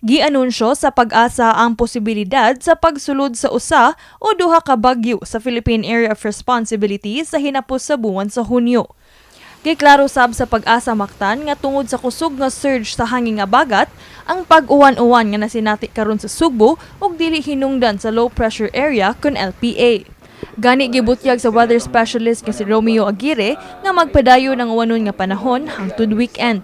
Gianunsyo sa PAGASA ang posibilidad sa pagsulod sa usa o duha ka bagyo sa Philippine Area of Responsibility sa hinapos sa buwan sa Hunyo. Giklaro sab sa PAGASA Mactan nga tungod sa kusog nga surge sa hangin nga bagat, ang pag-uwan-uwan nga nasinati karon sa Sugbo ug dili hinungdan sa low pressure area kon LPA. Gani gibutyag sa weather specialist nga si Romeo Aguirre nga magpadayon ang uwanon nga panahon hangtod weekend.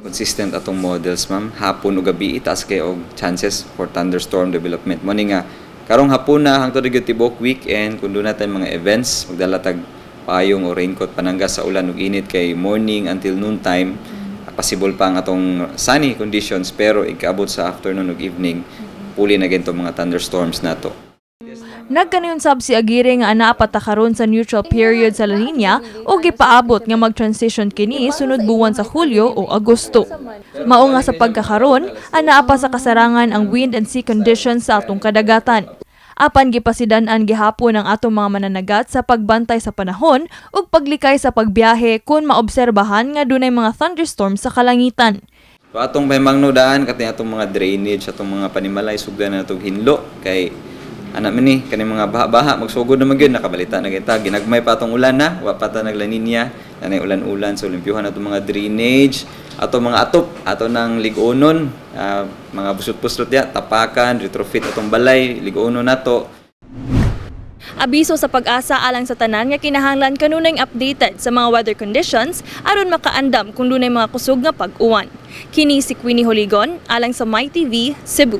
Consistent atong models, ma'am. Hapon o gabi, itaas kay og chances for thunderstorm development. Mo ni nga karong hapon na hangtod gyud tibuok weekend, kung duna tay mga events, magdala tag payong o raincoat panangga sa ulan ug init kay morning until noon time possible pa ang atong sunny conditions, pero ikaabot sa afternoon ug evening, puli na gyud mga thunderstorms nato. Nagkanayon sab si Aguirre nga anaa pa ta karon sa neutral period sa La Nina o gipaabot nga mag-transition kini sunod buwan sa Hulyo o Agosto. Mao nga sa pagkakaron, anaa pa sa kasarangan ang wind and sea conditions sa atong kadagatan. Apan gipasidan-an gihapon ang atong mga mananagat sa pagbantay sa panahon ug paglikay sa pagbiyahe kung maobserbahan nga dunay mga thunderstorms sa kalangitan. So atong pahimangno daan kati atong mga drainage, atong mga panimalay, sugdan na natong hinlo kay ana man ni kani mga baha-baha magsugod na man gyud. Nakabalita na kita, ginagmay pa atong ulan na, wa pa ta nag-La Nina, nanay ulan-ulan, so limpyuhan atong mga drainage, atong mga atop, ato nang lig-onon, mga busot-puslot ya, tapakan, retrofit atong balay, lig-onon nato. Abiso sa PAGASA alang sa tanan nga kinahanglan kanunayng updated sa mga weather conditions aron makaandam kung dunay mga kusog nga pag-uwan. Kini si Queenie Holigon alang sa MyTV Cebu.